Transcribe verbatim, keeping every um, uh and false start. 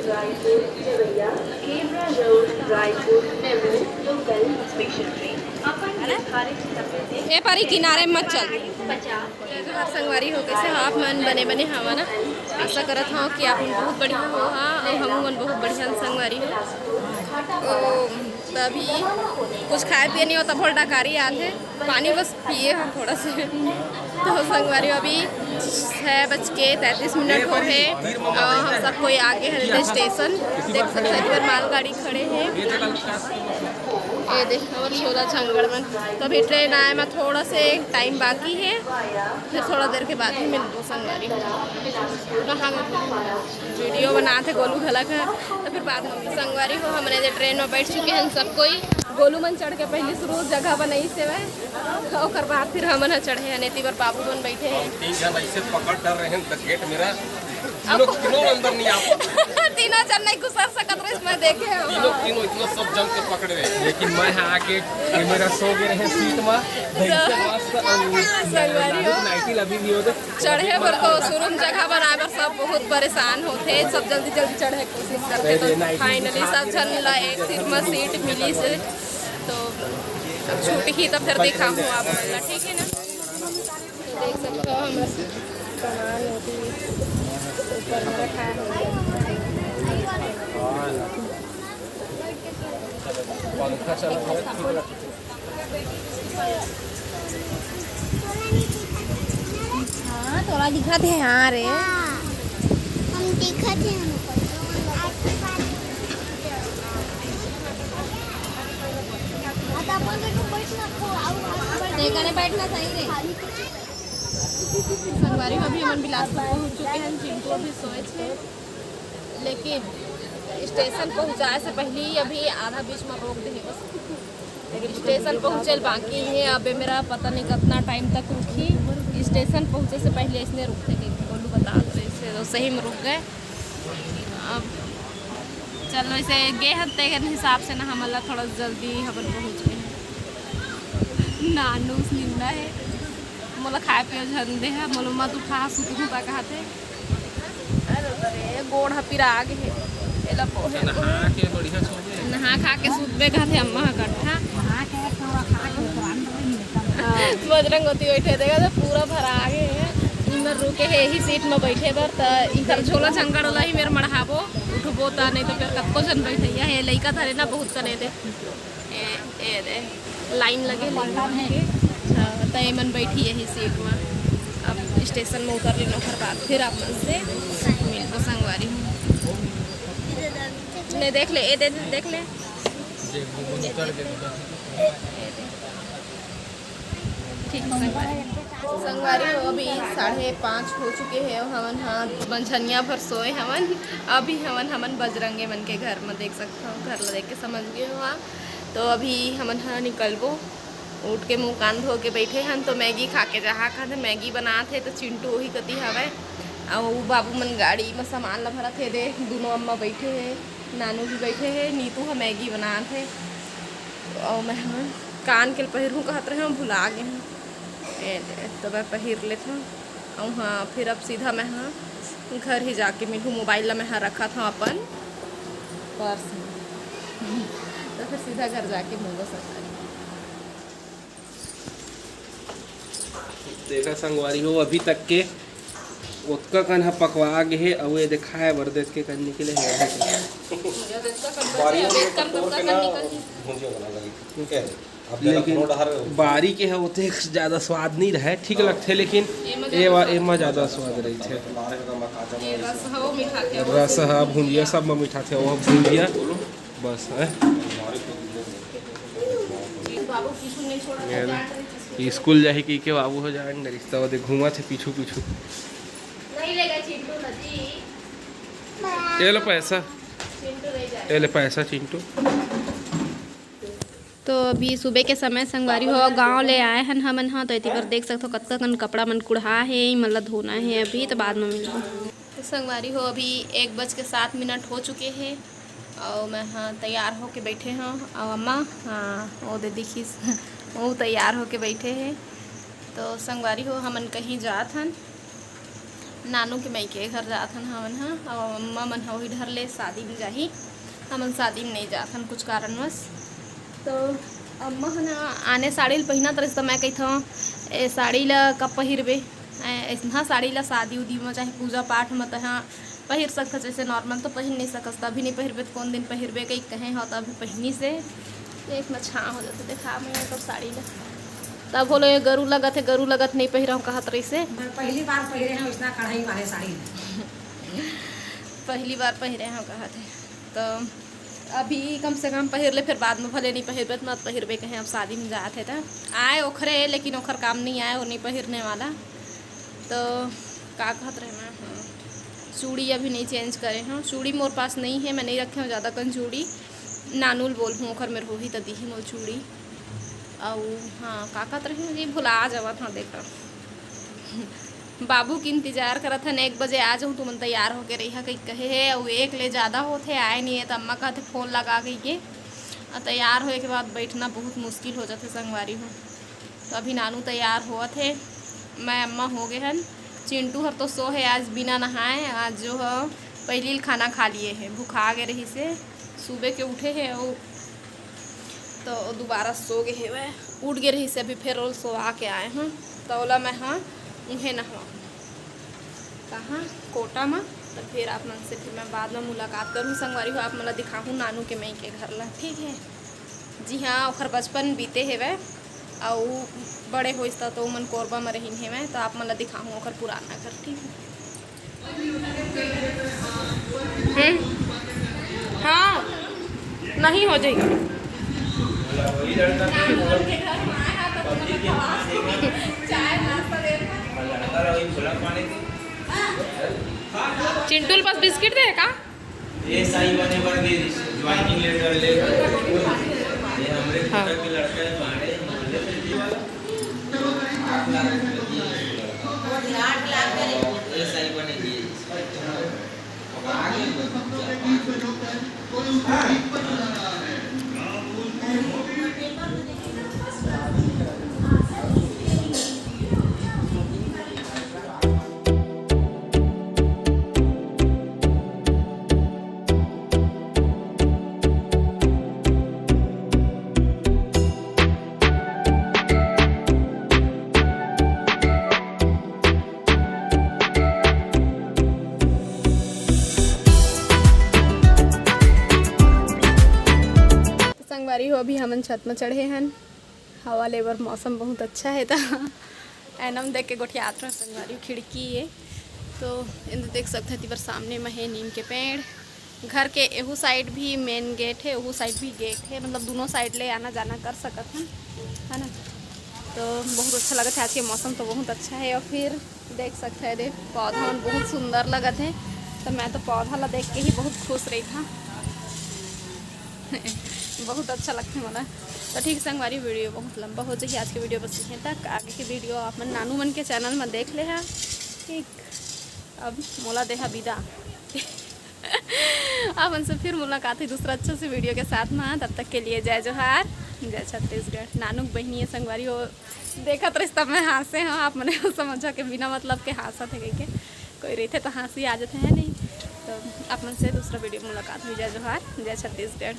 रायपुर देवरिया, खेबड़ा road, Raipur MEMU local special train अपन निर्धारित समय से ए पारी किनारे मत चल। जोहार संगवारी हो, कइसे हो आप मन? बने बने हवा ना? आशा करत हव कि आप मन बहुत बढ़िया हो हा, अउ हमू मन बहुत बढ़िया संगवारी हो। तो तभी कुछ खाए पिए नहीं होता, बहुत डकारी आथे। पानी बस पिए हम थोड़ा से। तो संगवारी, अभी छः बज के तैंतीस मिनट हो हे और हम सब कोई आ गए हैं रेलवे स्टेशन। देख सकते हैं, इधर मालगाड़ी खड़े हैं। ये देख, हमारे छोला छंगड़ में। तो अभी ट्रेन आए में थोड़ा से टाइम बाकी है, फिर थोड़ा देर के बाद ही मिलबो संगवारी। कहाँ वीडियो बनात हे गोलू घलक है, तो फिर बाद में संगवारी हो, हमने जे ट्रेन में बैठ चुके हैं सब कोई। गोलू मन चढ़ के पहली शुरू जगह बनाई से वह, तो ओकर बाद फिर हमन ह चढ़े हन, एती बर बाबू मन बैठे हैं। तीन झन ऐसे पकड़ डर रहे हैं, तो गेट मेरा तीनों, तीनों अंदर नहीं आ पाते। तीनों जन नहीं घुसर सकत रहे, मैं देखे हूँ। तीनों, तीनों इतना सब जम के पकड़े रहे। लेकिन मैं यहाँ आके, ये मेरा सो गए रहे सीट में, ऐसे मस्त, अम, संगवारी हो। नाइटी लगी भी हो तो चढ़े बर तो शुरू में जगह बनाए बर सब बहुत परेशान होथे, सब जल्दी जल्दी चढ़े के कोशिश करथे। तो फाइनली सब झन ला एक सीट में सीट मिली से, तो अब छूट ही तब फिर दिखाहूँ आप मन ला, ठीक है ना? तो देख सकते हो हमर सामान अभी ऊपर में रखा है। पंखा चल रहा है। हाँ, तोला दिखत हे, हाँ रे। हाँ, हम दिखत हे हमको। अब अपन के ऊपर से रखो, आओ, आओ, आओ। तेकरे बैठना सही रे। संगवारी हो, अभी हमन बिलासपुर पहुंच चुके हैं। चिंटू अभी सोए थे, लेकिन स्टेशन पहुंचाए से पहले ही अभी आधा बीच में रोक दे बस। स्टेशन पहुँचल बाकी हे, अब ए मेरा पता नहीं कितना टाइम तक रुकही। स्टेशन पहुँचे से पहले इसने रुकथे के गोलू बतात रहे से, तो सही में रुक गए। अब चलो, इसे गे हन तेकर हिसाब से ना, हमन ला थोड़ा जल्दी हमन पहुँच गए। नानू निंदा है, मोला खाए पिए झन दे है, मोला मत उठा, सुतहूँ ता कहत हे। अरे, अरे, गोड़ ह पिरा गे हे। एला पोहे, नहा के बढ़िया सोबे। नहा खा के सुतबे कहत हे अम्मा ह कट्ठा। नहा के थोड़ा खा के तुरंत वही निकल। हाँ, बजरंग ओती बैठे, देखा तो पूरा भरा गे हे। इमर रुके हे, यही सीट में बैठे बर, त इकर झोला झंगड़ वाला ही मेर मढ़ाबो, उठबो त, नहीं तो फिर कतको झन बैठइया हे, लइका धरे ना बहुत कने दे। ए, ए दे, लाइन लगे, लाइन लगे। अच्छा, त एमन बैठी यही सीट में। अब स्टेशन में उतर लेना, ओकर बाद फिर आप मन से मिलबो संगवारी हो। नहीं, देख ले, ए दे, देख ले। ठीक संगवारी, संगवारी हो, अभी साढ़े पाँच हो चुके हैं। हमन हा मंझनिया भर सोए हमन। अभी हमन, हमन बजरंगे मन के घर में, देख सकते हो, घर ला देख के समझ गए हो आप। तो अभी हमन हा निकलबो, उठ के मुंह कान धो के बैठे हन। तो मैगी खा के जहा खाथे, मैगी बनात हे, तो चिंटू वही कती हवय, अउ बाबू मन गाड़ी में सामान ला भरत हे। दे, दोनों अम्मा बैठे हे, नानू भी बैठे हे, नीतू ह मैगी बनात हे। अउ मैं हा कान के पहिरहूँ कहत रहे हूँ, भुला गे हूँ। ए, तो मैं पहिर लेथों। अउ हाँ, फिर अब सीधा मैं हा घर ही जाके मिलहूँ। मोबाइल ला मैं हा रखत हूँ अपन पर्स में। तो फिर सीधा घर जाके मिलबो संगवारी। देखा संगवारी हो, अभी तक के ओतका कन ह पकवा गे हे, अउ ये देखाए बर देख के कन निकले हे अभी तक। भुंजिया बना लगी। ठीक है। अब जरा लेकिन कोनो डहर बारी के ह ओते ज्यादा स्वाद नहीं रहे, ठीक लगथे, लेकिन एमा ए वा, ज्यादा एमा ज्यादा स्वाद रहिथे। ये रस ह, वो मिठाथे, वो रस ह, भुंजिया सब में मिठाथे, वो भुंजिया बस है। बाबू पीछू नहीं छोड़ा था, ये जान रही थी। स्कूल जाही कि के बाबू हो जान डरिस, त ओदे घूमत हे पीछू पीछू। नहीं लेगा चिंटू नदी। ये लो पैसा। चिंटू नहीं जाए। ये ले पैसा चिंटू। तो अभी सुबह के समय संगवारी हो, गांव ले आए हन हमन हा, तो एती बर देख सकथो कतका कन कपड़ा मन कुढ़ा हे, इमन ला धोना हे अभी, तो बाद में मिलबो। तो संगवारी हो, अभी एक बज के सात मिनट हो चुके हे, अउ मैं हा तैयार होके बैठे हूँ, अउ अम्मा, हाँ, वो दे दिखिस, वो तैयार होके बैठे हे। तो संगवारी हो, हमन कहीं जात हन, नानू के मइके घर जात हन हमन ह, अउ अम्मा मन ह वही डहर ले शादी में जाही। हमन शादी में नहीं जात हन कुछ कारणवश। तो अम्मा ह ना आने साड़ी ल पहिनत रहिस, त मैं कहिथंव, "ए साड़ी ल कब पहिरबे? ए, अइसनहा साड़ी ल शादी उदी म चाहे पूजा पाठ म तहाँ पहिर सकथस, जैसे नॉर्मल तो पहिर नहीं सकस, त अभी नहीं पहिरबे त कौन दिन पहिरबे?" कहिके कहे हव, त अभी पहिनिस हे। एक न छाँव हो जाथे, देखा मैं कब साड़ी ल। तब बोले, "ये गरू लगत हे, गरू लगत नहीं पहिरंव," कहत रहिस हे। मैं पहली बार पहिरे हंव इसना कढ़ाई वाले साड़ी ल। पहली बार पहिरे हंव कहत हे। तो अभी कम से कम पहिर ले, फिर बाद में भले नहीं पहिरबे त मत पहिरबे, कहे अब शादी में जात हे त आए ओखरे, लेकिन ओखर काम नहीं आए, वो नहीं पहिरने वाला। तो का कहत रहे मैं, हाँ, चूड़ी अभी नहीं चेंज करे हंव। चूड़ी मोर पास नहीं है, मैं नहीं रखे हंव ज़्यादा कन चूड़ी। नानू ल बोलहूँ, ओखर मेर होही त दिही मोर चूड़ी। अउ हाँ, का कहत रहे हंव जी, भुला जावत हंव, देखा। बाबू के इंतजार करत हन, एक बजे आ जाहूँ, तुमन तैयार होके रहिहा कहिके कहे हे, अउ एक ले ज़्यादा होथे, आए नहीं हे, त अम्मा कहथे फोन लगा कहिके। अउ तैयार होए के बाद बैठना बहुत मुश्किल हो जाथे संगवारी हो। तो अभी नानू तैयार होवत हे, मैं अम्मा हो गए हन। चिंटू हर तो सो हे आज बिना नहाए, आज जो ह पहिली ल खाना खा लिए हे, भुखा गे रहिस हे, सुबह के उठे हे अउ तो दोबारा सो गे हेवय, उठ गे रहिस हे, अभी फिर ओला सोवा के आए हंव, तो ओला मैं ह उहें नहवाहूँ। कहाँ? कोटा म। तो फिर आप मन से फिर मैं बाद में मुलाकात करूँ संगवारी हो, आप मन ला दिखाहूँ नानू के मइके घर ला, ठीक है? जी हाँ, ओखर बचपन बीते हेवय, अउ बड़े होइस त तो ओमन कोरबा म रहिन हेवय, तो आप मन ला दिखाहूँ ओखर पुराना घर, ठीक है? हम्म। हाँ, नहीं हो जाएगा। चिंटू ल बस बिस्किट दे का? ये साई बने बर भी ज्वाइनिंग लेटर ले। ये हमरे हाँ। खुदा के लड़का है, बाड़े मोहल्ले में। आठ लाख रुपए दिए। ये साई बने दिए। संगवारी हो, अभी हमन छत में चढ़े हन, हवा ले बर मौसम बहुत अच्छा है। त एनम देख के गोठियात रहो संगवारी, खिड़की ये तो एंदे देख सकत हव, एती बर सामने में है नीम के पेड़। घर के एहू साइड भी मेन गेट है, ओहू साइड भी गेट है, मतलब दोनों साइड ले आना जाना कर सकत हन, है ना। तो बहुत अच्छा लगत है, आज के मौसम तो बहुत अच्छा है। और फिर देख सकत हव, एदे पौधा मन बहुत सुंदर लगत है, तो मैं तो पौधा ला देख के ही बहुत खुश रहिथंव। बहुत अच्छा लगथे मोला। तो ठीक संगवारी, वीडियो बहुत लंबा हो जाही, आज के वीडियो बस इहें तक। आगे के वीडियो आप मन नानू मन के चैनल में देख लेहा। ठीक, अब मोला देहा बिदा। आप मन से फिर मुलाकात होही दूसरा अच्छा से वीडियो के साथ में। तब तक के लिए जय जोहार, जय छत्तीसगढ़। नानू के बहिनी है संगवारी, वो देखत रहिस तब मैं हाँसे हंव, आप मन समझा के बिना मतलब के हाँसत है कहिके। कोई रहिथे तो हाँसी आ जाथे, है नहीं। तो आप मन से दूसरा वीडियो मुलाकात होही। जय जोहार, जय छत्तीसगढ़।